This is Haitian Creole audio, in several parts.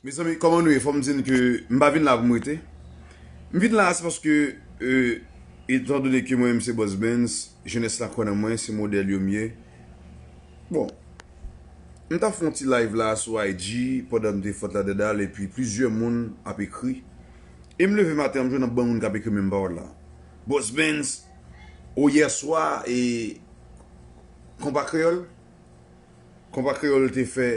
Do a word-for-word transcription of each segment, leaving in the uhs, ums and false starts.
Mezanmi, kòman nou ye? Fò m di n ke m pa vin la pou m rete. M vin la, se paske, euh, etan done ke mwen menm se Boss Benz, jenès la kwè nan mwen, se modèl yo m ye. Bon, m t ap fè yon ti live la sou I G pandan m te fè ladann, epi plizyè moun ap ekri. E m leve maten an, m jwenn yon bann moun k ap ekri menm pawòl la. Boss Benz, o yèswa, e Konpa Kreyòl, Konpa Kreyòl te fè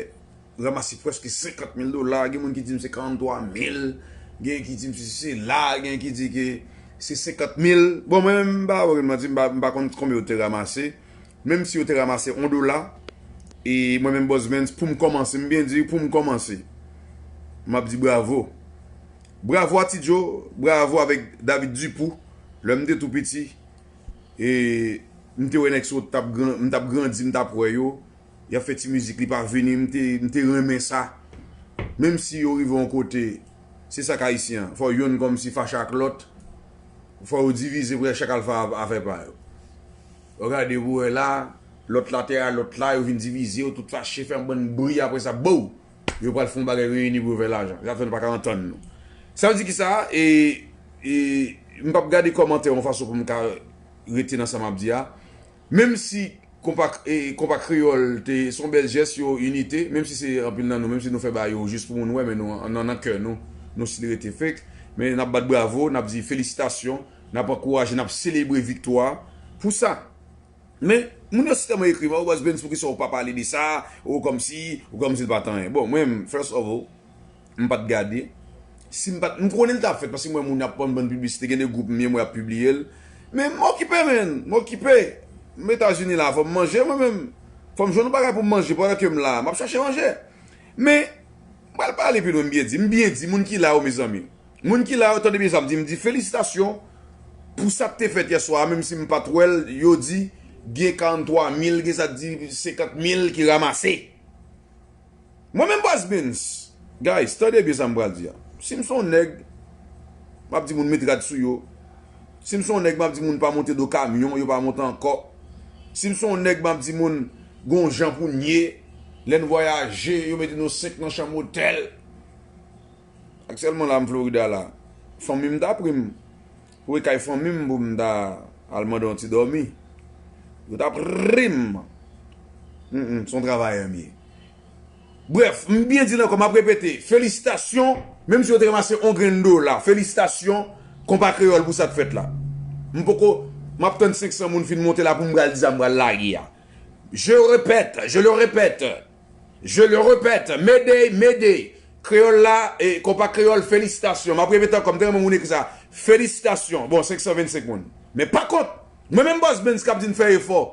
ranmase prèske senkant mil dola. Gen moun ki di m se karanntwa mil, gen ki di m se, se la, gen ki di ke se senkant mil. Bon, mwen menm, m pa ba w manti, m pa, m pa konn konbyen yo te ranmase. Menm si yo te ranmase yon dola, e mwen menm Boss Benz, pou m kòmanse, m byen di, pou m kòmanse, m ap di bravo. Bravo a Ti Joe, bravo avèk David Dupou. Lè m te tou piti, e m te wè nèg sa yo t ap gran, m t ap grandi, m t ap wè yo. Y ap fè ti mizik, li pa vini, m te, m te renmen sa. Menm si yo rive yon kote, se sa k ayisyen an. Fò yonn kòmsi fache ak lòt. Fò yo divize pou chak al fè afè pa yo. Ou gade pou wè la, lòt la te a, lòt la, yo vin divize, yo tout fache, fè yon bann bri, apre sa, bow! Yo pral fè yon bagay reyini pou yo fè lajan. Sa fè nou pa ka antann nou. Sa vle di kisa? E, e, m p ap gade kòmantè yon fason pou m ka rete nan sa m ap di a. Menm si konpa, e, konpa kreyòl te, se yon bèl jès, yo inite, menm si se anpil nan nou, menm si nou fè bagay yo jis pou moun wè, men nou, nan, nan kè nou, nou still rete fake. Men n ap bat bravo, n ap di felisitasyon, n ap ankouraje, n ap selebre viktwa pou sa. Men, moun yo sitèlman ekri m, "O Boss Benz, poukisa w pa pale de sa? Ou kòmsi, ou kòmsi l pa t anyen." Bon, mwen, first of all, m pa t gade. Si m pa t, m konnen l t ap fèt, paske mwen, moun ap ban m bann piblisite, gen de gwoup m ye, mwen ap pibliye l. Men, m okipe, menn, m okipe. M Etazini la, fò m manje, mwen menm. Fò m jwenn yon bagay pou m manje, pandan ke m la, m ap chache manje. Men, m pral pale pi lwen, m byen di, m byen di, moun ki la yo, mezanmi. Moun ki la yo, tande byen sa m di, m di felisitasyon pou sa k te fèt yèswa a, menm si m pa t wè l, yo di gen karanntwa mil, gen sa k di senkant mil ki ranmase. Mwen menm Boss Benz, guys, tande byen sa m pral di a. Si m se yon nèg, m ap di moun met rad sou yo. Si m se yon nèg, m ap di moun pa monte do kamyon, yo pa monte ankò. Si m se yon nèg, m ap di moun gon jan pou n ye. Lè n vwayaje, yo mete nou senk nan chanm otèl. Aktyèlman la, m Florida la. Fanmi m ta pri m pou e kay fanmi m pou m ta al mande yon ti dòmi. Yo ta pri m. Mm, mm, se yon travayè m ye. Brèf, m byen di l ankò, m ap repete, felisitasyon, menm si yo te ranmase yon grenn dola, felisitasyon, konpa kreyòl pou sa k fèt la. M poko, m ap tann senk san moun fin monte la pou m pral di sa m pral lage a. Je répète, je le répète, je le répète, Mayday, Mayday, kreyòl la, e, konpa kreyòl, felisitasyon. M ap repete ankò, m te renmen moun ekri sa, felisitasyon. Bon, senk san vennsenk moun. Men pa kont, mwen menm Boss Benz k ap di n fè efò.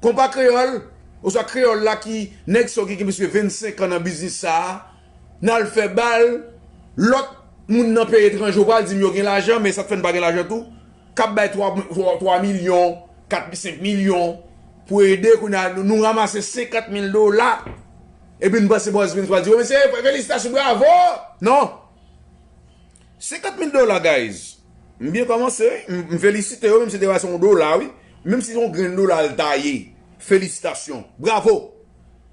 Konpa kreyòl, oswa kreyòl la ki, nèg sa yo ki gen plis ke vennsenk an nan biznis sa a, n al fè bal, lòt moun nan peyi etranje, ou pral di m yo gen lajan, men sa k fè n pa gen lajan tou, k ap bay twa, twa milyon, kat, senk milyon pou ede, kounye a, nou, nou ranmase senkant mil dola, epi n panse Boss Benz pral di, "O, mesye, felisitasyon, bravo!" Non! Senkant mil dola, guys. M byen kòmanse, wi. M, m felisite yo, menm si te pa se yon dola, wi. Menm si se yon grenn dola l ta ye. Felisitasyon. Bravo!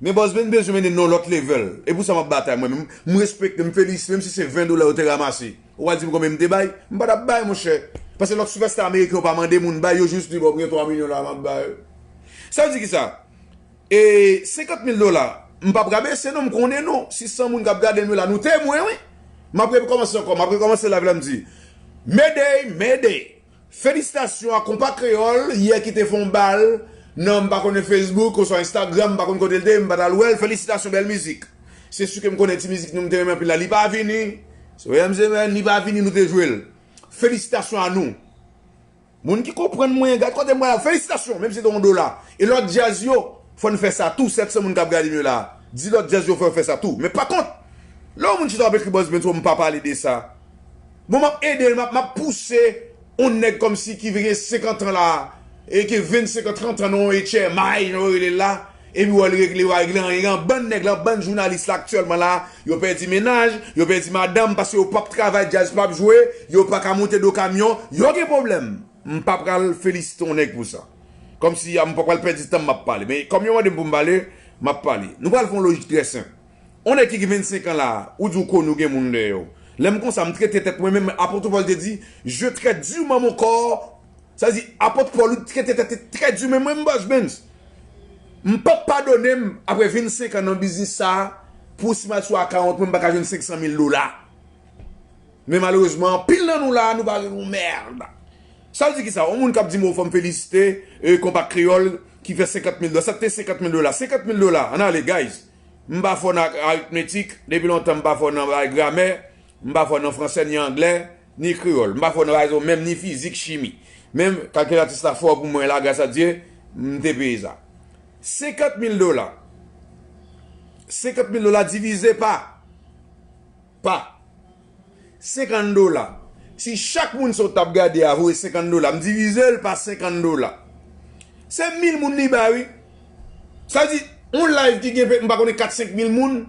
Men Boss Benz bezwen mennen n nan yon lòt level. E pou sa m ap batay mwen menm. M respekte, m felisite, menm si se ven dola yo te ranmase. Ou pral di m konbyen m te bay? M pa t ap bay, monchè. Paske lòt sipèsta ameriken yo pa mande moun bay, yo jis di, "Bon, m gen twa milyon la, m ap bay." Sa vle di kisa? E senkant mil dola, m p ap rabese non, m konnen nou. Sis san moun k ap gade m yo la, nou temwen, wi. M ap rekòmanse ankò, m ap rekòmanse live la, m di, "Mayday, Mayday." Felisitasyon a konpa kreyòl, yè ki te fè yon bal nan, m pa konnen Facebook oswa Instagram, m pa konn kote l te ye, m pa t al wè l. Felisitasyon, bèl mizik. Se si ke m konnen ti mizik nou m te renmen anpil la, li pa vini. Se wè m se men, li pa vini, nou te jwe l. Felisitasyon a nou. Moun ki konprann mwen, gad kote m pral la. Felisitasyon, menm si se te yon dola. E lòt djaz yo, fò n fè sa tou, sèt san moun k ap gade m yo la. Di lòt djaz yo fò yo fè sa tou. Men pa kont, lè yon moun chita ap ekri Boss Benz, m pa pale de sa. Bon, m ap ede l, m ap, m ap pouse yon nèg kòmsi ki gen senkant an la, e ki vennsenk an, trant an nan yon H M I, jan yo rele l la, epi w wè l regle, w pa regle anyen. Gen yon bann nèg la, yon bann jounalis la aktyèlman la, yo pèdi mennaj, yo pèdi madanm, paske yo p ap travay, djaz p ap jwe, yo pa ka monte do kamyon, yo gen pwoblèm. M pa pral felisite yon nèg pou sa. Kòmsi a, m pa pral pèdi tan m ap pale. Men kòm yo mande m pou m pale, m ap pale. Nou pral fè yon lojik trè senp. On nèg ki gen vennsenk an la, ou di w konn ou gen moun dèyè w. Lè m konsa, m trete tèt mwen menm, apot Pòl te di, je traite durement mon corps. Sa di, apot Pòl, li trete tèt li trè di, men mwen, m Boss Benz. M p ap padone m, apre vennsenk an nan biznis sa, pou si m al sou akawont mwen, m pa ka jwenn senk san mil dola. Men malerezman, anpil nan nou la, nou pa gen yon mèd. Sa vle di ki sa? Yon moun k ap di m, o, fò m felisite, e, Konpa Kreyòl ki fè senkant mil dola. Sa te senkant mil dola. Senkant mil dola. Ann ale, guys. M pa fò nan aritmetik, depi lontan m pa fò nan bagay gramè, m pa fò nan fransè, ni anglè, ni kreyòl. M pa fò nan bagay sa yo, menm ni fizik, chimi. Menm kalkilatris la fò pou mwen la, gras a Dye, m te peye sa. Senkant mil dola. Senkant mil dola divize pa, pa senkant dola. Si chak moun sa w t ap gade a voye senkant dola, m divize l pa senkant dola. Se mil moun li bay, wi. Sa di, yon live ki gen, m pa konnen, kat, senk mil moun,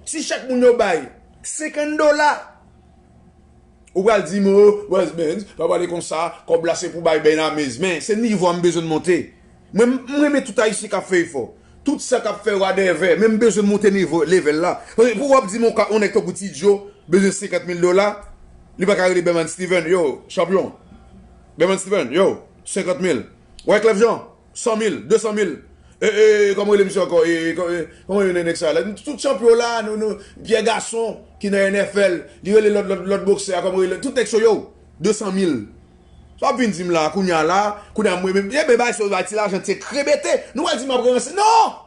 si chak moun yo bay senkant dola, ou pral di m, o, Boss Benz, pa pale konsa, kòb la se pou bay Bènamez. Men, se nivo a m bezwen monte. Mwen, m renmen tout Ayisyen k ap fè efò. Tout sa k ap fè wadèvè. Men m bezwen monte nivo, level la. Paske pou w ap di m yon ka, yon nèg tankou Ti Djo bezwen senkant mil dola, li pa ka rele Bèman Steven, yo, chanpyon. Bèman Steven, yo, senkant mil. Wyclef Jean, san mil, de san mil. E, e, kòman rele misye ankò? E, e, kò-, e, kòman rele nèg sa la? Tout chanpyon la, nou, nou, Pierre Garçon, ki nan N F L, li rele lòt, lòt, lòt boksè a, kòman rele? Tout nèg sa yo, de san mil. Sa w ap vin di m la, kounye a la, kounye a mwen menm, e ben bay sa yo, bay ti lajan, se krebete. Nou pral di m ap ranse. Non!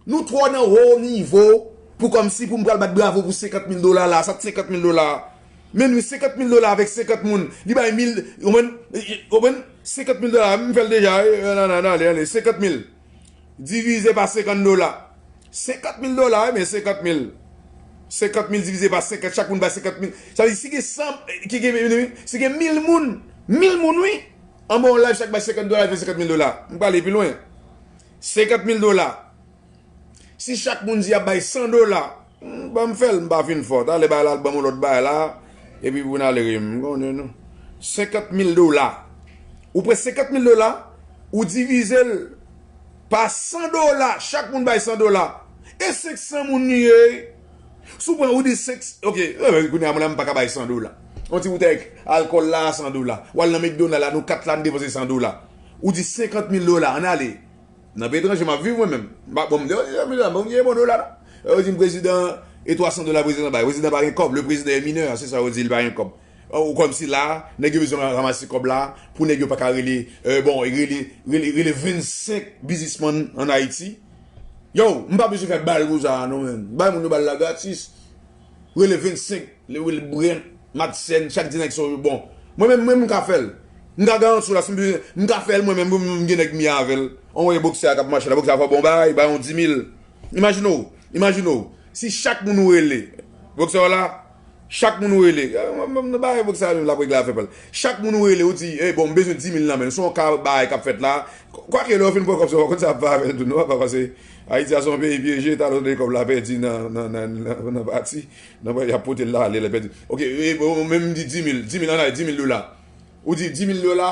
Nou twò nan wo nivo pou kòmsi pou m pral bat bravo pou senkant mil dola la, sa t senkant mil dola. Men nou, senkant mil dola avèk senkant moun, li bay mil, ou konprann? Ou konprann? Senkant mil dola, m fè l deja, wi, nan, nan, nan, ale, ale, senkant mil. Divize pa senkant dola. Senkant mil dola, wi, men senkant mil. Senkant mil divize pa senkant, chak moun bay senkant mil. Sa vle di, si gen san, ki gen, si gen mil moun, mil moun, wi, anba yon live, chak bay senkant dola, li fè senkant mil dola. M prale pi lwen. Senkant mil dola. Si chak moun di y ap bay san dola, hmm, ban m fè l, m pa fin fò. Talè bagay la al ban m yon lòt bagay la, epi pou n al ri m, m konnen nou. Senkant mil dola. Ou pran senkant mil dola, ou divize l pa san dola, chak moun bay san dola. E senk san moun li ye. Si w pran, ou di senk, ok, eh, kounye a, mwen la, m pa ka bay san dola. Yon ti boutèy alkòl la, san dola. W al nan McDonald la, nou kat la, n depanse san dola. Ou di senkant mil dola, ann ale. Nan peyi etranje m ap viv mwen menm. M pa, bon, m di, oh, mil dola, bon, m gen bon dola la. Yo di m prezidan, e twa san dola prezidan bay. Prezidan pa gen kòb, le président est mineur, se sa yo di, li pa gen kòb. Ou kòmsi la, nèg yo bezwen ranmase kòb la, pou nèg yo pa ka rele, euh, bon, rele, rele, rele vennsenk biznismann ann Ayiti. Yo, m pa bezwen fè bal pou sa, non, men. Bay moun yo bal la gratis. Rele vennsenk, le, rele Brent, Madsen, chak di nèg sa yo, bon. Mwen menm, mwen, m ka fè l. M ka garanti w la, si m bezwen, m ka fè l mwen menm, pou m gen nèg m ye avè l. Ann wè boksè a k ap mache la, boksè a fè bon bagay, bay yon di mil. Imajine w, imajine w. Si chak moun ou rele, boksè w la, chak moun ou rele, eh, mwen, mwen, mwen, bay boksè a menm, l ap regle afè pa l. Chak moun ou rele, ou di, eh, bon, m bezwen di mil nan men l. Se yon ka bagay k ap fèt la. Kwake lè w fin pran kòb sa, w pa konn sa ap fè avè l tou, non, papa, paske Ayiti a se yon peyi pyeje, talè w tande kòb la pèdi nan, nan, nan, nan, nan pati. Nan, y ap pote l la, ale, l pèdi. Ok, e, bon, menm di di mil, di mil, ann ale, di mil dola. Ou di di mil dola,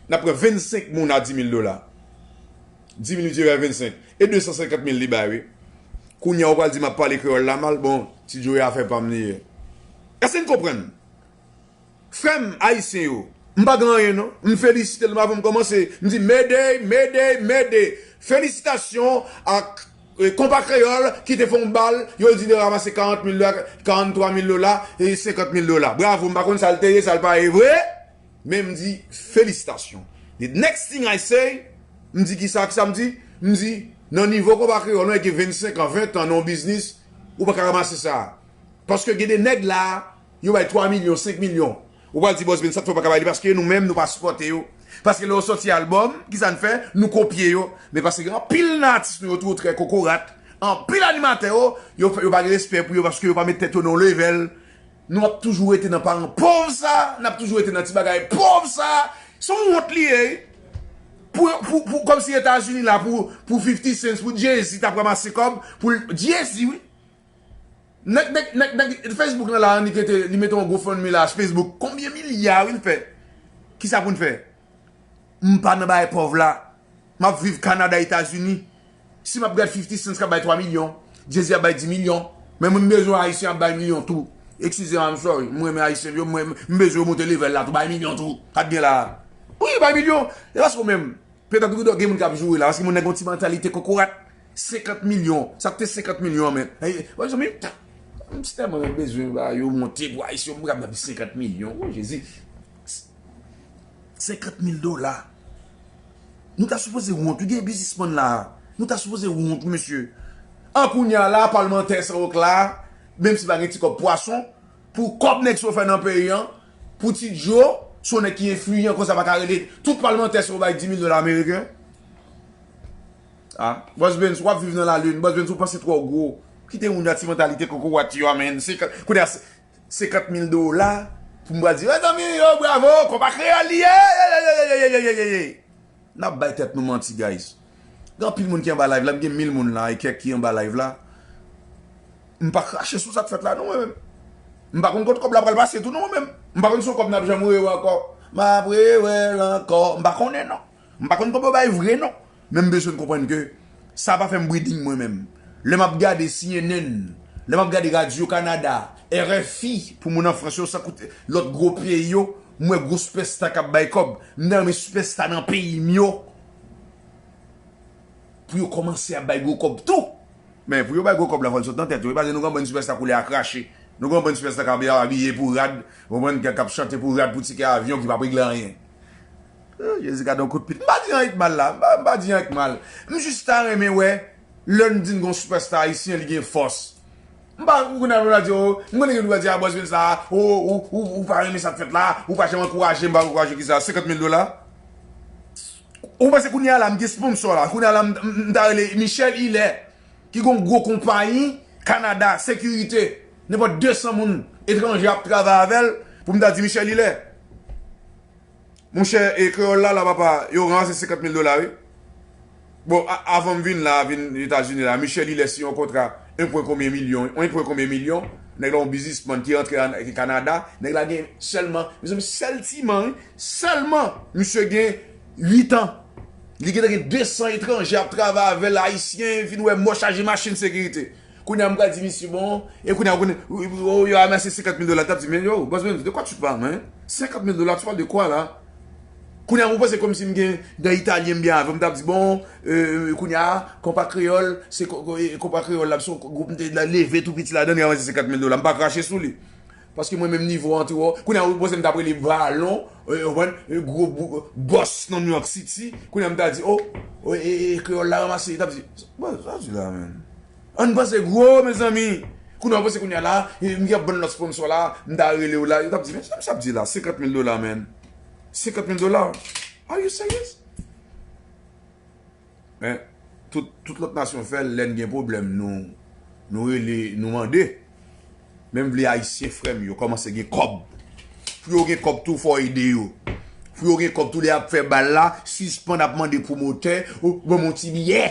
n ap pran vennsenk moun a di mil dola. Di mil divize pa vennsenk. E de san senkant mil li bay, wi. Kounye a, ou pral di m ap pale kreyòl la mal, bon, Ti Djo, e afè pa m li ye. Èske n konprann? Frè m ayisyen yo, m pa gen anyen non. M felisite l avan m kòmanse. M di, mede, mede, mede. Felisitasyon ak, eh, Konpa Kreyòl ki te fè yon bal, yo di yo ranmase karant mil dola, karanntwa mil dola, e senkant mil dola. Bravo, m pa konn sa l te ye, sa l pa ye vre, men m di, felisitasyon. The next thing I say, m di, kisa, kisa m di? M di, nan nivo Konpa Kreyòl, nou gen vennsenk an, ven tan nan yon biznis, ou pa ka ranmase sa. Paske gen de nèg la, yo bay twa milyon, senk milyon. Ou pral di, Boss Ben, sa k fè w pa ka bay li? Paske nou menm, nou pa sipòte yo. Paske lè yo sòti albòm, kisa n fè? Nou kopye yo. Men paske gen anpil nan atis nou yo tou yo trè kokorat. Anpil animatè yo, yo, yo pa gen respè pou yo paske yo pa met tèt yo nan yon level. Nou ap toujou rete nan paran pòv sa, n ap toujou rete nan ti bagay pòv sa. Se yon wont li ye. Pou, pou, pou, kòmsi Etazini la, pou, pou fifty Cent, pou Jay-Z t ap ranmase kòb, pou l, Jay-Z, wi. Nèg, nèg, nèg, nèg Facebook lan la, li mete, li mete yon GoFundMe la, Facebook. Konbyen milya, wi, l fè? Kisa pou n fè? M pa nan bagay pòv la. M ap viv Kanada, Etazini. Si m ap gad fifty Cent k ap bay twa milyon, Jay-Z ap bay di milyon. Men mwen m bezwen Ayisyen ap bay milyon tou. Eskize m, I'm sorry. Mwen renmen Ayisyen yo, mwen m bezwen yo monte level la tou, bay milyon tou. Sa k gen la a. Wi, bay milyon. E pa sou menm. Petèt ou gen moun k ap joure la, paske moun nan gen yon ti mantalite kokorat. Senkant milyon. Sa k te senkant milyon, men. Ey, mezanmi, m tèlman bezwen ba yo monte pou Ayisyen, m ap di senkant milyon. O, Jezi. Senkant mil dola. Nou ta sipoze wont, wi, gen biznismann la. Nou ta sipoze wont, wi, mesye. An kounye a la, palmantè Sanwok la, menm si pa gen ti kòb pwason, pou kòb nèg sa yo fè nan peyi an, pou Ti Djo, se yon nèg ki enfliyan konsa pa ka rele tout palmantè sa yo bay dis mil dola ameriken. Ah, Boss Benz, w ap viv nan lalin. Boss Benz, ou panse twò gwo. Kite moun nan ti mantalite kokorat yo a, men. Se, kounye a, se, senkant mil dola pou m pral di, mezanmi, yo, bravo, konpa kreyòl li ye. N ap bay tèt nou manti, guys. Gen anpil moun ki anba live la, m gen mil moun la, e kèk ki anba live la. M pa krache sou sa k fèt la, non, mwen menm. M pa konn kot kòb la pral pase tou, non, mwen menm. M pa konn si yon kòb n ap janm rewè ankò. M ap rewè l ankò. M pa konnen, non. M pa konn kòb yo bay vre, non. Men m bezwen konprann ke sa pa fè m breeding mwen menm. Lè m ap gade C N N, lè m ap gade Radio Canada, R F I, pou moun an Frans yo, sa koute lòt gwo peyi yo, m wè gwo sipèsta k ap bay kòb. M ta renmen sipèsta nan peyi m yo, pou yo kòmanse ap bay gwo kòb tou. Men pou yo bay gwo kòb la, fò l sot nan tèt yo. Wi, paske nou gen yon bann sipèsta koulè a krache. Nou gen yon bann sipèsta k ap abiye pou rad, ou konprann, k ap chante pou rad, pou tikè avyon ki p ap regle anyen. Oh, Jezi, gade yon kout pit. M pa di anyen k mal la. M pa, m pa di anyen k mal. M jis ta renmen wè, lè n di n gen yon sipèsta ayisyen, li gen fòs. M pa, ou konnen nou la di, oh, m konnen gen nou va di, ah, Boss Benz la, oh, ou, ou, ou pa renmen sa k fèt la, ou pa janm ankouraje, m pa ankouraje kisa, senkant mil dola. Ou panse kounye a la, m gen sponsor la. Kounye a la, m, m, m ta rele Michel Hilaire, ki gon gwo konpayi Kanada, sekirite. Nenpòt de san moun etranje ap travay avè l, pou m ta di Michel Hilaire. Monchè, e kreyòl la, la, papa, yo ranmase senkant mil dola, wi. Bon, a, avan m vin la, vin Etazini la, Michel Hilaire siyen yon kontra en pwen konbyen milyon, en pwen konbyen milyon, nèg la yon biznismann ki rantre an, ki Kanada, nèg la gen sèlman, mezanmi, sèl ti man, wi, sèlman, misye gen uit an. Li gentan gen de san etranje ap travay avè l, ayisyen, vin wè mò chaje machin sekirite. Kounye a m pral di misye, bon, e kounye a, kounye, yo ranmase senkant mil dola, l t ap di, men yo, Boss Benz, de quoi tu parles, hein? Senkant mil dola, tu parles de quoi là? Kounye a, ou panse kòmsi m gen dan italyen m byen avè w, m t ap di, bon, e, kounye a, konpa kreyòl, se ko-, ko-, e, konpa kreyòl la, se yon gwoup m te leve tou piti ladan, li ranmase senkant mil dola, m pa krache sou li. Paske mwen menm nivo an tou wo. Kounye a, ou panse m t ap rele balon, e, ou konprann, e, gwo bou-, bòs nan New York City. Kounye a, m ta di, oh, oh, e, e, kreyòl la ranmase, li t ap di, bon, sa di la, menm. Ann panse gwo, mezanmi. Kounye a, ou panse kounye a la, e, m gen bon lòt sponsor la, m ta rele w la, yo t ap di, men sa misye ap di la, senkant mil dola, menm. Senkant mil dola? Are you serious? Men, tout, tout lòt nasyon fè l, lè n gen pwoblèm, nou, nou rele, nou mande. Men m vle Ayisyen, frè m yo, kòmanse gen kòb. Pou yo gen kòb tou, fò ede yo. Pou yo gen kòb tou, lè y ap fè bal la, sispann ap mande pwomotè, ou, ban m yon ti biyè.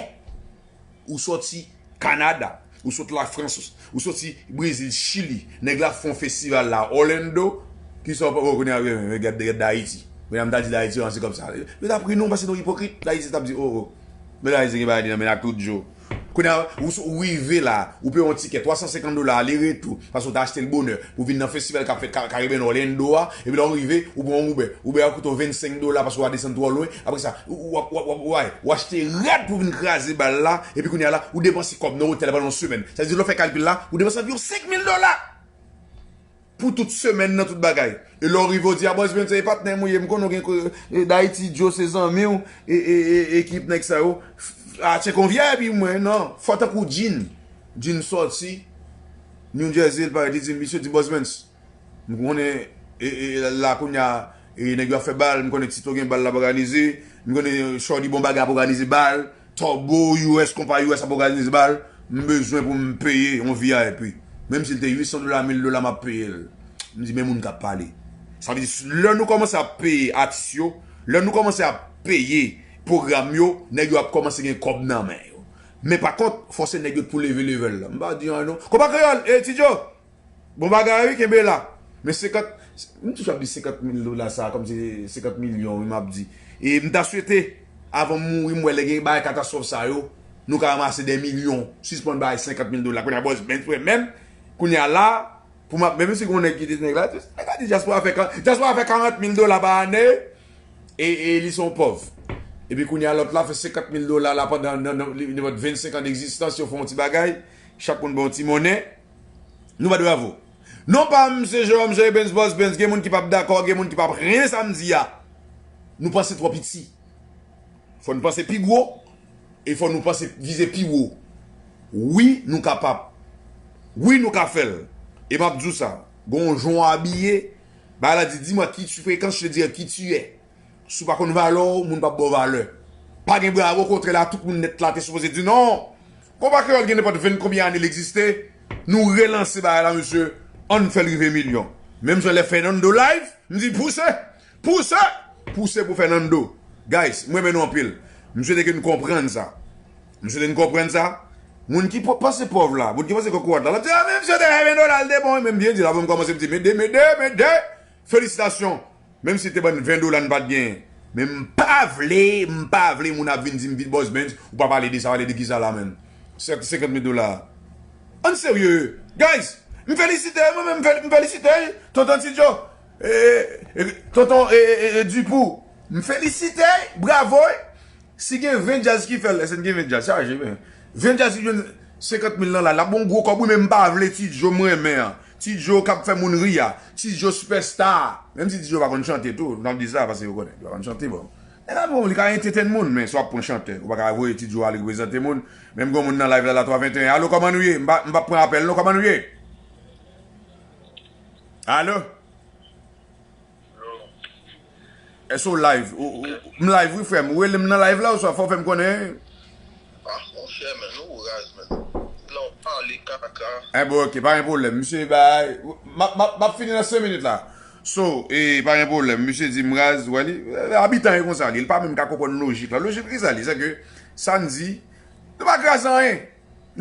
Ou sòti Kanada, ou sot Lafrans, ou soti Brezil, Chili, nèg la fè yon festival la, Orlando, ki sa w pa, oh, kounye a, gad, gad Dayiti. Kounye a, m ta di Dayiti, an, se kòmsa. Yo t ap ri nou, paske nou ipokrit. Dayiti t ap di, oh, oh. Men Dayiti gen bagay li nan men l ak tout djo. Kounye a, ou, ou rive la, ou peye yon tikè twa san senkant dola ale retou, paske w ta achte l bonè, pou vin nan festival k ap fèt Ka-, Caribbean Orlando a, epi lè w rive, ou pran yon Uber. Uber a koute w vennsenk dola, paske w a desann twò lwen. Apre sa, ou, ou, ou, ou, ou, ou, ou achte rad pou vin kraze bal la, epi kounye a la, ou depanse kòb nan otèl pandan yon semèn. Sa vle di, lè w fè kalkil la, ou depanse anviwon senk mil dola pou tout semèn nan, tout bagay. E lè w rive, w di, a, Boss Benz, se patnè m ou ye, m konnen w gen ko-, e, Dayiti Djo, se zanmi w, e, e, e, ekip nèg sa yo. F-, a, tcheke yon vyè epi mwen, non, fò tankou Djin. Djin sòti New Jersey, l parèt, li di, misye di, Boss Benz, m konnen, e, e, la, la, kounye a, e, nèg yo ap fè bal, m konnen Tito gen bal l ap òganize, m konnen Shorty Bon Bagay ap òganize bal, Turbo U S, konpa U S ap òganize bal, m bezwen pou m peye yon V I P. Menm si l te uit san dola, mil dola, m ap peye l. M di, men moun k ap pale. Sa vle di, lè nou kòmanse ap peye atis yo, lè nou kòmanse ap peye pwogram yo, nèg yo ap kòmanse gen kòb nan men yo. Men pa kont, fòse nèg yo pou leve level la. M pa di anyen non. Konpa Kreyòl, e, Ti Djo! Bon bagay, wi, kenbe la. Men senkant, m toujou ap di senkant mil dola sa, kòmsi senkant milyon, wi, m ap di. E m ta swete, avan m mouri, m wè lè gen bagay katastwòf sa yo, Nou ka ranmase dè milyon. Sispann bay senkant mil dola. Kounye a Bòs Benz mwen menm, kounye a la, pou m ap, menm si gon nèg ki di nèg la, nèg la di dyaspora fè ka-, dyaspora fè karant mil dola pa ane, e, e li se yon pòv. Epi kounye a lòt la fè senkant mil dola la pandan nan, nan, li, li vennsenk an degzistans, yo fè yon ti bagay, chak moun ba yon ti monnen, nou bat bravo. Non pa m, se Jerome Jerry Benz, Bòs Benz, gen moun ki p ap dakò, gen moun ki p ap renmen sa m di a. Nou panse twò piti. Fò n panse pi gwo, e fò nou panse vize pi wo. Wi, nou kapab. Wi, nou ka fè l. E m ap di w sa, gon jan w abiye, bagay la di, dis-moi qui tu fréquentes, je te dirai qui tu es. Si w pa konn valè w, moun p ap ba w valè. Pa gen bravo, okontrè la, tout moun nèt la te sipoze di non. Konpa Kreyòl gen nenpòt venn konbyen ane l egziste, nou relanse bagay la, mesye, ann fè l rive milyon. Menm jan lè Fernando live, m di pouse, pouse, pouse pou Fernando. Guys, mwen renmen nou anpil. M swete ke nou konprann sa. M swete nou konprann sa. Moun ki po-, panse pòv la, moun ki panse kokorat la, l ap di, "Ah, men misye te ven dola, l te bon," men m byen di la, pou m kòmanse, m di, "Mede, mede, mede, felisitasyon." Menm si te ban n ven dola n pa t genyen. Men m pa vle, m pa vle moun ap vin di m vin Bòs Benz, ou pa pale de sa, pale de kisa la, menm? Senkant mil dola. Ann serye, guys, m felisite, mwen menm, m fel-, m felisite, tonton Ti Djo, e, e, tonton, e, e, e, Dupou, m felisite, bravo, wi. Si gen ven djaz ki fè l, èske n gen ven djaz? Chaje, men. Ven djaz ki jwenn senkant mil nan la, l ap bon gwo kòb, wi, men m pa vle Ti Djo m renmen an. Ti Djo k ap fè moun ri a. Ti Djo sipèsta. Menm si Ti Djo pa konn chante tou, n ap di sa paske yo konnen. Li pa konn chante, bon. Nèg la, bon, li ka entetenn moun, men si w ap pran chantè, ou pa ka voye Ti Djo al reprezante moun. Menm gon moun nan live la, la twa venteyen. Alo, kòman nou ye? M pa, m pa pran apèl, non, kòman nou ye? Alo? Èske w live? Ou, ou, m live wi, frè m. Ou rele m nan live la oswa fò w fè m konnen? Ah, monchè, men, ou raz, men. Lè w pale kaka. Eh, bon, ok, pa gen pwoblèm. Misye bay, m ap, m ap, m ap fini nan senk minit la. So, e, pa gen pwoblèm. Misye di m raz, wè li. E, abitan e konsa li. Li pa menm ka konprann lojik la. Lojik ki sa li? Se ke sa n di, nou pa kraze anyen.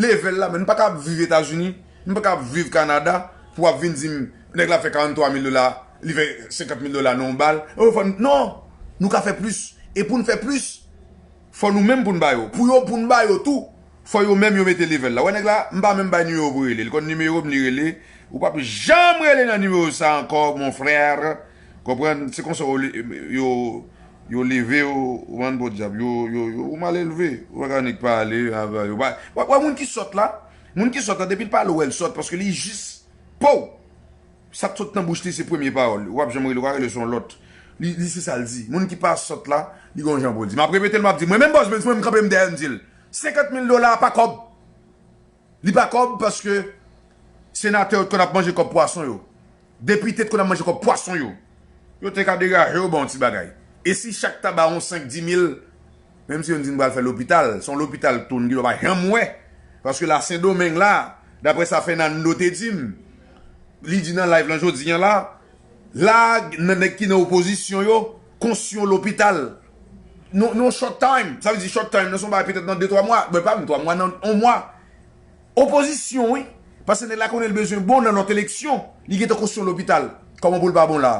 Level la, men nou pa ka ap viv Etazini, nou pa ka ap viv Kanada, pou w ap vin di m, nèg la fè karanntwa mil dola, li fè senkant mil dola nan yon bal. Oh, fò n, non! Nou ka fè plis. E pou n fè plis, fò nou menm pou n ba yo. Pou yo, pou n ba yo tou, fò yo menm yo mete level la. Wè nèg la, m pa menm bay nimewo pou rele. Li konn nimewo m, li rele. Ou p ap janm rele nan nimewo sa ankò, mon frère. Konprann? Se konsa yo, yo, yo leve w, ou konprann, podyab, yo, yo, yo, ou malelve. Ou pa ka nik pale, a, yo pa, wè, wè moun ki sòt la, moun ki sòt la, depi l pale, w wè l sòt, paske li jis, pow! Sa k sot nan bouch li, se premye pawòl. Ou p ap janm rele, ou ka rele se yon lòt. Li, li se sa l di. Moun ki pa sòt la, li gon jan pou l di. M ap repete l, m ap di, mwen menm Bòs Benz, mwen m kanpe m dèyè m di l. Senkant mil dola pa kòb. Li pa kòb paske senatè yo t konn ap manje kòb pwason yo. Depite t konn ap manje kòb pwason yo. Yo te ka degaje yo ba yon ti bagay. E si chak ta ba yon senk, di mil, menm si yo di n pral fè lopital, se yon lopital tou n gen dwa pa janm wè. Paske la Sendomeng la, daprè sa Fernando te di m, li di nan live lan jodi an la, la, nan nèg ki nan opozisyon yo, konstwi yon lopital. Nou, nou short time. Sa vle di short time, nan se yon bagay petèt nan de twa mwa. Bon, pa menm twa mwa, nan yon mwa. Opozisyon, wi. Paske nèg la konnen l bezwen bon nan lòt eleksyon. Li gentan konstwi yon lopital. Kòman pou l pa bon la?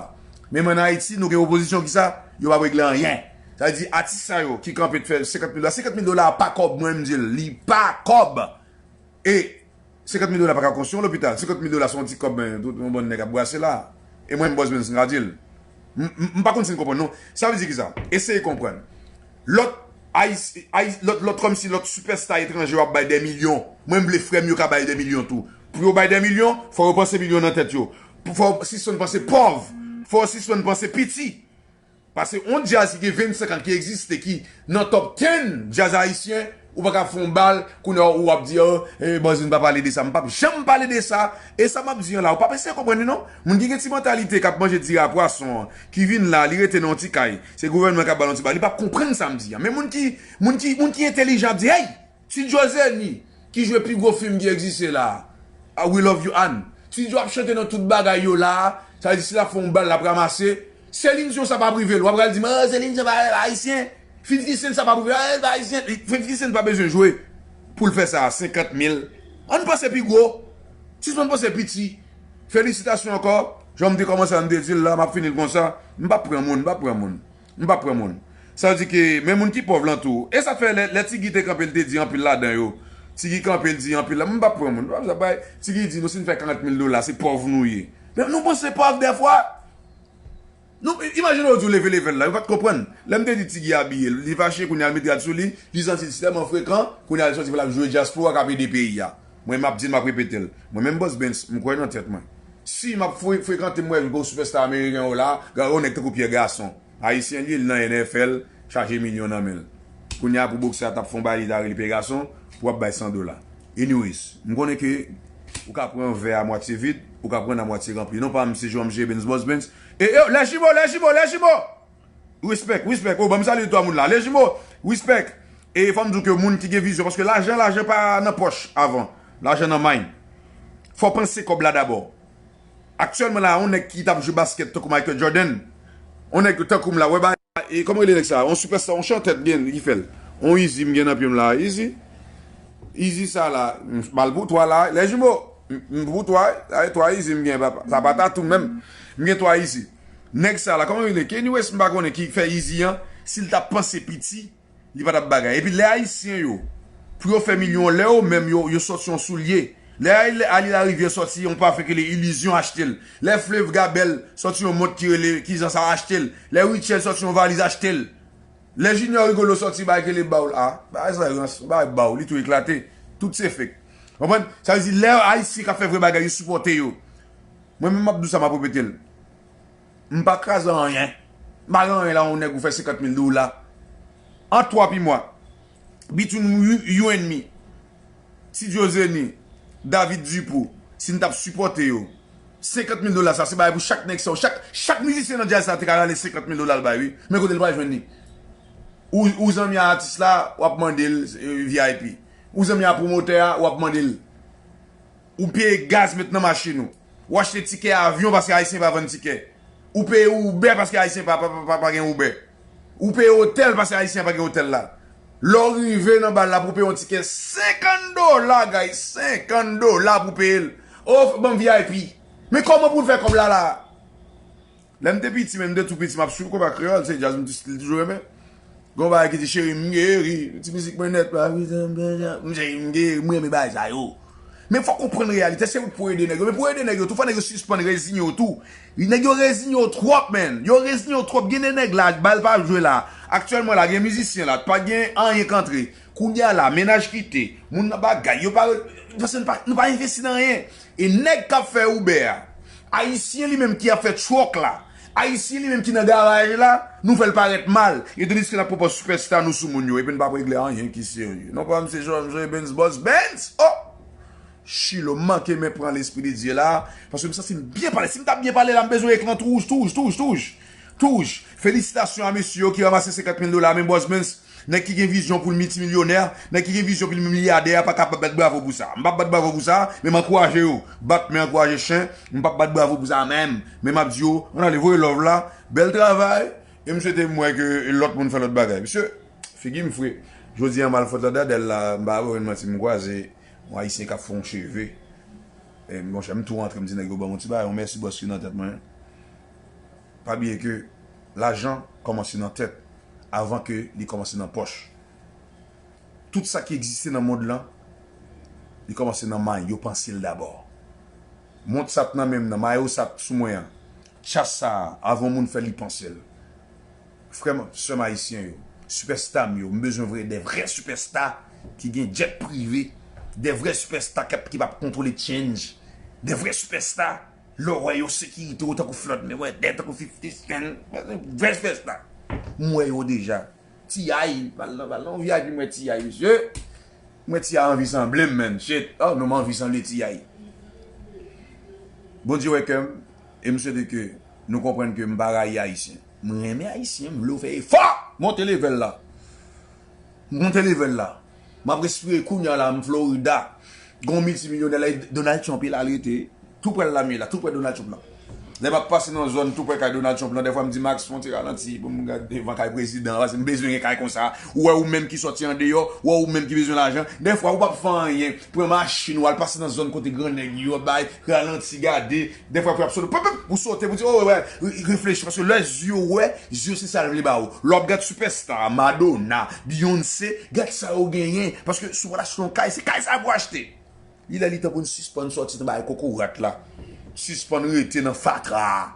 Menm ann Ayiti, nou gen opozisyon ki sa, yo p ap regle anyen. Sa vle di, atis sa yo ki kanpe t fè senkant mil dola. Senkant mil dola pa kòb, mwen m di l, li pa kòb. E senkant mil dola pa ka konstwi yon lopital. Senkant mil dola se yon ti kòb, men, tout yon bann nèg ap brase la. E mwen, m Bòs Benz, m ka di l. M, m, m pa konn si n konprann, non. Sa vle di ki sa? Eseye konprann. Lòt Ayis-, Ayis-, lòt, lòt, kòmsi lòt sipèsta etranje yo ap bay dè milyon. Mwen, m vle frè m yo ka bay dè milyon tou. Pou yo bay dè milyon, fò yo panse milyon nan tèt yo. Pou, fò yo sispann panse pòv. Fò yo sispann panse piti. Paske yon djaz ki gen vennsenk an ki egziste, ki nan top ten djaz ayisyen, ou pa ka fè yon bal, kounye a ou ap di, "Oh, eh, Bòs Benz pa pale de sa." M p ap janm pale de sa. E sa m ap di an la, ou p ap eseye konprann li non. Moun ki gen ti mantalite k ap manje diri a pwason an, ki vin la, li rete nan yon ti kay, se gouvènman k ap ba l yon ti bagay, li p ap konprann sa m di an. Men moun ki, moun ki, moun ki entèlijan ap di, "Hey, Ti Djo Zeni, ki jwe pi gwo fim ki egziste la a, We Love You Ann. Ti Djo ap chante nan tout bagay yo la a, sa vle di si l ap fè yon bal, l ap ranmase. Celine Dion sa p ap rive l." W ap pral di m, "Ah, Celine Dion pa ayisyen. Fifty Cent sa p ap rive l, ah, pa ayisyen." Fifty Cent pa bezwen jwe pou l fè sa a, senkant mil. Ann panse pi gwo. Sispann panse piti. Felisitasyon ankò. Jan m te kòmanse a, m te di l la, m ap fini l konsa. M p ap pran moun, m p ap pran moun. M p ap pran moun. Sa vle di ke menm moun ki pòv lan tou. E sa fè lè, lè Tigi te kanpe, l te di anpil ladan yo. Tigi kanpe, l di anpil la. M pa pran moun. M pa bay. Tigi di nou si n fè karant mil dola, se pòv nou ye. Men nou panse pòv dèfwa. Nou, imajine yo di w leve level la, yo pa t konprann. Lè m te di Tigi abiye, li fache, kounye a l met rad sou li, li santi l tèlman frekan, kounye a l sòti pou l ap jwe dyaspora k ap ede peyi a. Mwen, m ap di l, m ap repete l. Mwen menm Boss Benz, m kwè nan tèt mwen. Si m ap fre-, frekante, m wè gwo sipèsta ameriken yo la, gade yon nèg tankou Pierre Garçon. Ayisyen li ye, li nan N F L, chaje milyon nan men l. Kounye a pou boksè a t ap fè yon bagay, li ta rele Pierre Garçon, pou ap bay san dola. Anyways, m konnen ke ou ka pran vè a mwatye vid, ou ka pran a mwatye ranpli. Non pa m, se Jean Michel Benz, Boss Benz. E, e, les jumeaux, les jumeaux, les jumeaux! Respect, respect. Oh, ban m salye twa moun la. Les jumeaux, respect. E fò m di w ke moun ki gen vizyon, paske lajan, lajan pa nan pòch avan. Lajan nan mind. Fò panse kòb la dabò. Aktyèlman la, yon nèg ki t ap jwe baskèt tankou Michael Jordan, yon nèg tankou m la, wè ba, e kòman rele nèg sa? Yon sipèsta, yon chantè t gen, ki fè l. Yon Easy m gen nan pye m la, Easy. Easy sa la, m ba l pou twa la, les jumeaux. M, m pou twa, sa e twa Easy m gen, papa. Sa pa tatou menm. M gen twa Easy. Nèg sa la, kòman rele? Kanye West m pa konnen ki fè Easy an, si l t ap panse piti, li pa t ap bagay. Epi lè Ayisyen yo, pou yo fè milyon, lè yo menm, yo, yo sòti yon soulye. Lè Ali, Ali Larivière sòti yon pafen ki rele Illusion, achte l. Lè Fleuve Gabel sòti yon mont ki rele Kizansa, achte l. Lè Rutshelle sòti yon valiz, achte l. Lè Junior Rigolo sòti bagay ki rele Baw la, a, bagay sa rans, bagay Baw, li tou eklate. Tout se fake. Konprann? Sa vle di, lè Ayisyen k ap fè vrè bagay, yo sipòte yo. Mwen menm m ap di w sa, m ap repete l. M pa kraze anyen. M pa gen anyen la, yon nèg ou fè senkant mil dola. Ant twa pi mwa. Between you, you and me. Ti Diozeni, David Dupou, si n t ap sipòte yo, senkant mil dola sa, se bagay pou chak nèg sa, chak, chak mizisyen nan djaz sa te ka rale senkant mil dola l bay, wi. Men kote l pral jwenn li? Ou, ou zanmi a atis la, w ap mande l, eh, V I P. Ou zanmi a pwomotè a, w ap mande l. Ou peye gaz met nan machin ou. Ou achte tikè avyon paske Ayisyen pa vann tikè. Ou peye Uber paske Ayisyen pa, pa, pa, pa, pa gen Uber. Ou peye otèl paske Ayisyen pa gen otèl la. Lè w rive nan bal la pou w peye yon tikè senkant dola, guys, senkant dola pou peye l. O, ban m V I P. Men kòman pou l fè kòb la la? Lè m te piti, men m te tou piti, m ap swiv konpa kreyòl, se djaz m t-, toujou renmen. Gon bagay ki di, cheri, m geri, ti mizik mwen nèt, pa vizan, m cheri, m geri, m renmen bagay sa yo. Men fòk ou konprann reyalite, se ou k pou ede nèg yo. Men pou ede nèg yo tou, fò nèg yo sispann reziye yo tou. Nèg yo reziye yo twòp, man. Yo reziye yo twòp. Gen de nèg la, bal pa ap jwe la. Aktyèlman la, gen mizisyen la, pa gen anyen k antre. Kounye a la, mennaj kite, moun nan bagay, yo pa, paske nou pa, nou pa envesti nan anyen. E nèg k ap fè Uber a, Ayisyen li menm ki ap fè truck la, Ayisyen li menm ki nan garaj la, nou fè l parèt mal. E tandiske n ap pran pòz sipèsta nou sou moun yo, epi n p ap regle anyen ki serye. Non pa m se Jean Joe Benz, Boss Benz. Oh! Chilo, m manke men pran Lespri de Dye la, paske m santi m byen pale. Si m t ap byen pale la, m bezwen ekran touj, touj, touj, touj. Touj. Felisitasyon a mesye yo ki ranmase senkant mil dola, men Boss Benz, nèg ki gen vizyon pou l miltimilyonè, nèg ki gen vizyon pou l milyadè a pa ka pa bat bravo pou sa. M p ap bat bravo pou sa, men m ankouraje yo. Bat men ankouraje chen, m p ap bat bravo pou sa menm. Men m ap di yo, ann ale voye love la, bèl travay, e m swete m wè ke lòt moun fè lòt bagay. Mesye, figi m fre. Jodi a m al Fort Lauderdale la, m pa ba w manti, m kwaze yon Ayisyen k ap fè yon cheve. E, monchè, m tou rantre, m di nèg yo ban m yon ti bagay, yon mèsi bòs ki nan tèt mwen. Pa bliye ke lajan kòmanse nan tèt avan ke li kòmanse nan pòch. Tout sa ki egziste nan mond lan, li kòmanse nan may, yo panse l dabò. Mont sa t nan men m nan, mayo sa t sou mwen an, tchas sa a, avan moun fè li panse l. Frè m, sè m ayisyen yo, sipèsta m yo, m bezwen vre de vrè sipèsta ki gen jet prive, de vrè sipèsta k ap, ki p ap kontwole change, de vrè sipèsta, lè w wè yo sekirite w tankou Floyd Mayweather, tankou fifty Cent, vrè sipèsta. M wè yo deja. T I, pral nan, pral nan V I P, m wè T I, mesye. M wè T I anvi sanble m, man. Shit. Oh, non, m anvi sanble T I. Bondye wè kè m, e m swete ke nou konprann ke m pa rayi Ayisyen. M renmen Ayisyen, m vle w fè efò! Monte level la. Monte level la. M ap respire kounye a la, m Florida. Gon miltimilyonè la, Donald Trump, e la l rete. Tou prè l la, m ye la, tou prè Donald Trump la. Lè m ap pase nan zòn tou prè kay Donald Trump lan, dèfwa m di, Max, fè yon ti ralanti pou m gade devan kay prezidan an, paske m bezwen gen kay konsa. Ou wè ou menm ki sòti andeyò, ou wè ou menm ki bezwen lajan. Dèfwa ou p ap fè anyen, pran machin ou al pase nan zòn kote grannèg yo, bay, ralanti, gade. Dèfwa pou y ap sote, pèp, pèp, ou sote, pou di, oh, wè, wè, re- reflechi, paske lè zye w wè, zye w se sa l vle ba ou. Lè w ap gad sipèsta, Madonna, Beyoncé, gad sa yo genyen, paske si w pral achte yon kay, se kay sa pou w achte. Li lè li tan pou n sispann sòti nan bagay kokorat la. Sispann rete nan fatra.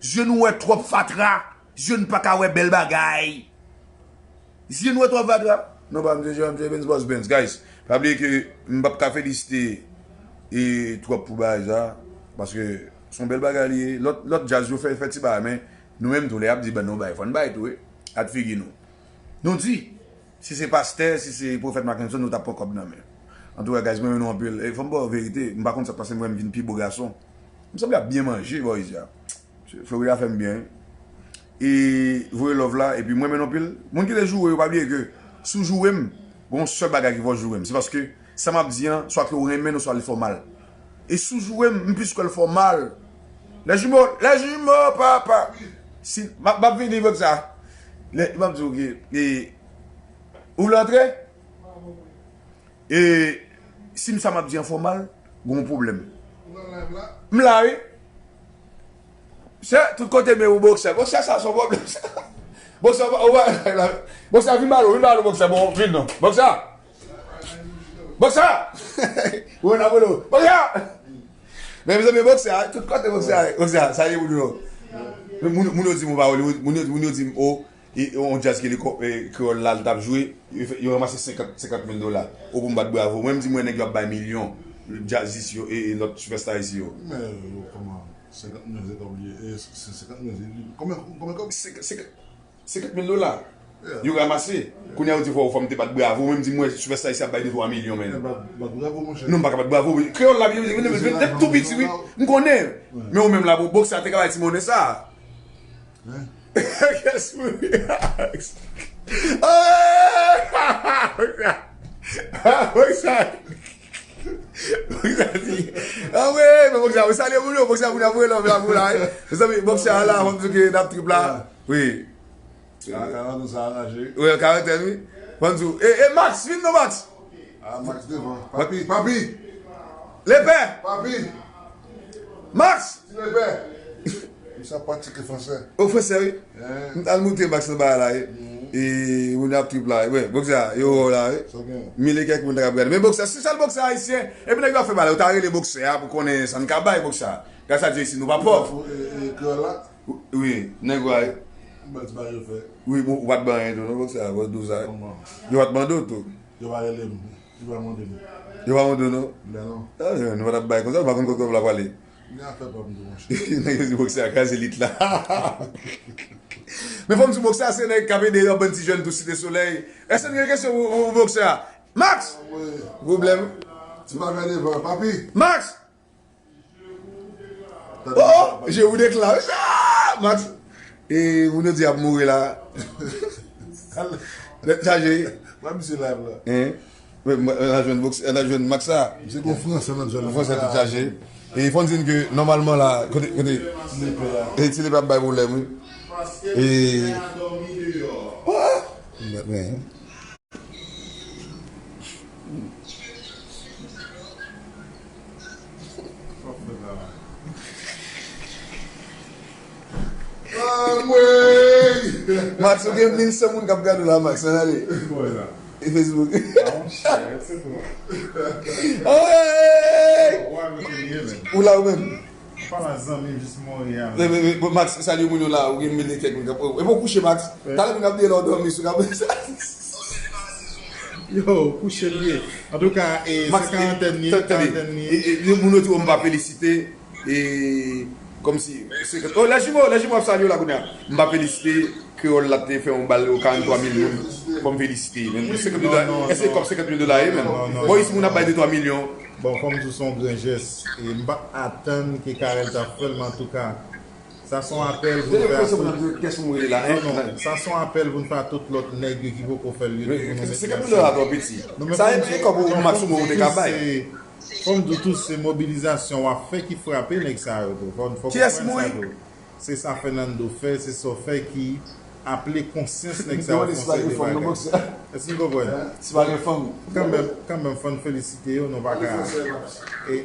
Zye nou wè twòp fatra. Zye n pa ka wè bèl bagay. Zye n wè twòp fatra. Non, pa msye Jean, msye Benz, Boss Benz. Guys, pa bliye ke m p ap ka felisite e twòp pou bagay sa. Paske se yon bèl bagay li ye. Lòt, lòt djaz yo fè, fè ti bagay, men nou menm tou, lè y ap di ban nou bagay, fò n bay tou, wi. Ak figi nou. Nou di, si se pastè, si se pwofèt Mackenson, nou t ap pran kòb nan men. Antouka, guys, mwen renmen nou anpil. E fò m ba w verite, m pa konn sa k pase, m wè m vin pi bo gason. M sanble ap byen manje bò isit a. Florida fè m byen. E voye love la, epi mwen renmen nou anpil. Moun ki te joure yo, pa bliye ke si w joure m, gon yon sèl bagay ki fè w joure m. Se paske sa m ap di an, swa ke w renmen l, swa li fè w mal. E si w joure m, m plis kwè l fè w mal. Les jumeaux, les jumeaux, papa. Si, m ap, m ap vini, Boksa. Lè, m ap di w ke, e, ou vle antre? E, si m sa m ap di an fè w mal, gon pwoblèm. M la, wi. Se tout kote men ou, Boksa. Boksa, sa se yon pwoblèm, sa. Boksa, ou pa, ou pa, Boksa, vin ba nou, vin ba nou, Boksa. Bon, vin non. Boksa! Boksa! Ou nan polo. Boksa! Men, mezanmi, Boksa, tout kote Boksa, Boksa, sa ye moun yo. Moun, moun yo di m ou pa wè, moun yo, moun yo di m, oh, e, yon djaz ki li ko- e, kreyòl la, li t ap jwe, yo fè- yo ranmase senkant, senkant mil dola. Ou pou m bat bravo. Mwen, m di, mwen, nèg yo ap bay milyon, djazis yo, e, e lòt sipèsta isi yo. Men, yo, kòman, senkant mil, se kòb li ye, e, se senkant mil, se, konbyen, konbyen kòb? Senkant, senkant, senkant mil dola. Yeah. Yo ranmase. Yeah. Kounye a, yo di, fò, fò m te bat bravo. Mwen, m di, mwen, sipèsta isi ap bay de twa milyon, men. Yeah, bat, bat bravo, monchè. Non, m pa ka bat bravo. Kreyòl la, yo, yo, yo, yo, yo, tou piti, wi. M konnen. Yeah. Men ou menm la, Boksa te ka bay ti monnen sa. Hein? Guess who reacts? Ah, Boksa. Boksa di. Ah, wi, men Boksa, wi, salye moun yo, Boksa, moun yo, ap voye love la pou la, wi. Mezanmi, Boksa la, fò m di w ke n ap trip la. Wi. Ka-, karantèn sa anraje. Wi, karantèn, wi. Fò m di w. E, e, Max, vin non, Max. Ah, Max devan. Papi, papi. Lepè. Papi. Max. Ti lepè. Sa pratike fransè. O fransè, wi. Eh. M t al moute Max nan bagay la, wi. Mhm. E moun ap trip la, wi. Boksa, yo wè w la, wi. Sa gen. Mil e kèk moun ta ka gade. Men Boksa, se sèl Boksa ayisyen. Epi nèg yo ap fè bagay la, yo ta rele Boksa pou konnen sa n ka bay Boksa. Gras a Dye, isi nou pa pòv. E, e, kreyòl la? Wi, nèg wa. Bèl ti bagay yo fè. Wi, bon, ou pa t ban anyen tou, non, Boksa, bòs douz a. Kòman? Yo pa t mande w tou. Yo pa rele m. Yo pa mande m. Yo pa mande w, non? Men non. Ah, nou pa t ap bay konsa, nou pa konn kote kòb la prale. Gen afè pa m tou, monchè. Nèg yo di Boksa kraze lit la. Men fò m di Boksa, se nèg k ap ede yon bann ti jèn tou Site Solèy. Èske n gen kesyon pou, pou, pou Boksa? Max! Wi. Pwoblèm. Ti bagay devan, papi. Max! Oh, oh, je vous déclare. Ah, Max. E moun yo di ap mouri la. Nèt chaje. Mwen misye live la. Hein? Mwen, mwen, an a jwenn boks, an a jwenn Max sa. Misye gon fransè nan zòn. Fransè tout chaje. E fò n di n ke nòmalman la, kote, kote, e ti lepè ap bay pwoblèm, wi. E, oh! Men, men. Anmwey! Max, ou gen mil san moun k ap gade w la, Max, ann ale. E Facebook. Anmwey! Ou la ou menm? Pala zanmi jis Monreyal. Men, men, men, bon, Max, salye moun yo la, ou gen mil e kèk moun k ap, e bon, kouche, Max. Talè moun ap di lè w dòmi sou kab. Yo, kouche l ye. Antouka, e, se karantèn li, karantèn li. E, e, moun yo di, oh, m pa felisite, e, kòmsi, se, oh, lè jimo, lè jimo ap salye w la kounye a. M pa felisite, kreyòl la te fè yon bal o karant twa mil moun. Fò m felisite, men senkant mil dola, èske kòb senkant mil dola ye, men? Bon, isi moun ap bay de twa milyon. Bon, fò m di w se yon gran jès. E m pa t atann ke Carel t ap fè l, men antouka, sa se yon apèl pou n fè a tout. Kès moun rele la, hein? Non, non, sa se yon apèl pou n fè a tout lòt nèg yo ki poko fè l yo tou pou nou mete ansanm. Senkant mil dola twò piti. Sa e kòb ou maksimòm ou te ka bay. Fò m di w tou, se mobilizasyon w ap fè ki frape nèg sa yo tou. Fò, fò konprann sa tou. Se sa Fernando fè, se sa w fè ki aple konsyans nèg sa yo fè yon seri de bagay. Èske n konprann? Kanmenm, kanmenm, fò n felisite yo, nou pa ka.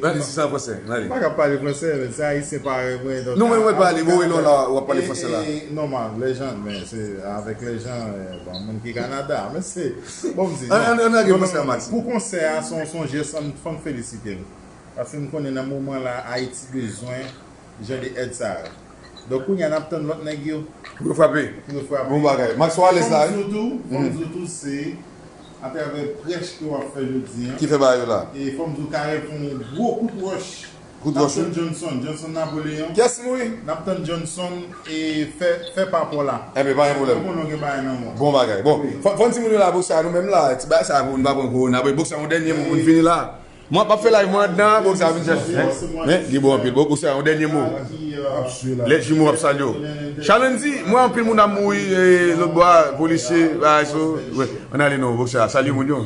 Men si sa fransè, n ale. M pa ka pale fransè, men se ayisyen parèy mwen, donk. Non, men mwen pale, bon, e non la, w ap pale fransè la. Nòmal, lè jan, men se avèk lè jan, bon, moun ki Kanada, men se, bon, m di, non, non, non, non, pou konsè a, se yon, se yon jès, fò n felisite l. Paske m konnen nan moman la, Ayiti bezwen jan de èd sa yo. Donk, kounye a, n ap tann lòt nèg yo. Pou yo frape. Pou yo frape. Bon bagay. Max Wallace la, wi. Fò m di w tou, fò m di w tou, se atravè prèch ke w ap fè jodi a. Ki fè bagay yo la. E fò m di w, Carel fè yon gwo kout wòch. Kout wòch, wi. N ap tann Johnson, Johnson Napoléon. Kiyès mouri? N ap tann Johnson e fè, fè pa pa w la. Enben, pa gen pwoblèm. Bon, nou gen bagay nan men w. Bon bagay. Bon, fò, fò n di moun yo la, bòksè a, nou menm la, ti bagay sa, pou nou pa pran korona, bòksè a, yon dènye mo pou n fini la. Mwen ap fè live mwen anndan, bòksè a vin chèche. Men, li bon anpil. Bòksè a, yon dènye mo. Lè jimo ap salye w. Chalendy, mwen anpil moun ap mouri, e, lòt bò a, polisye, bagay so. Ann ale non, bòksè a, salye moun yo.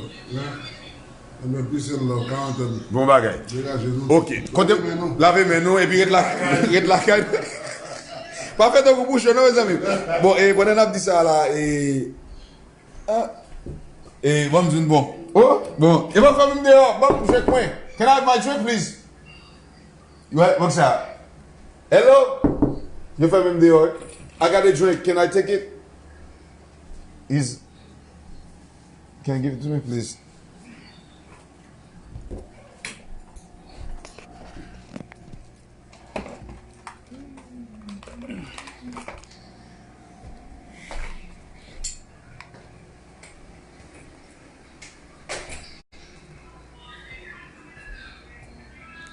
Enben, peace and love, karantèn. Bon bagay. Degaje nou. Ok. Kote, lave men nou, epi ret la, ret lakay. Pa fè tankou bouch yo, non, mezanmi. Bon, e, pandan n ap di sa la, e, Ah. E, ban m di n bon. Oh, bon. E ban fè m deyò. Ban m jwenk mwen. Can I have my drink, please? You have, what's that? Hello? Yo fè m deyò. I got a drink. Can I take it? Is, can you give it to me, please?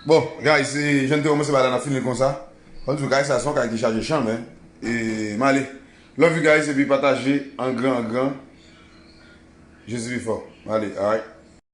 Bon, guys, e, jan n te kòmanse bagay la, n ap fini l konsa. Fò n di w, guys, sa se yon kay ki chaje chan, men. E, m ale. Love you guys, epi pataje an gran, an gran. Jezi pi fò. M ale, alright.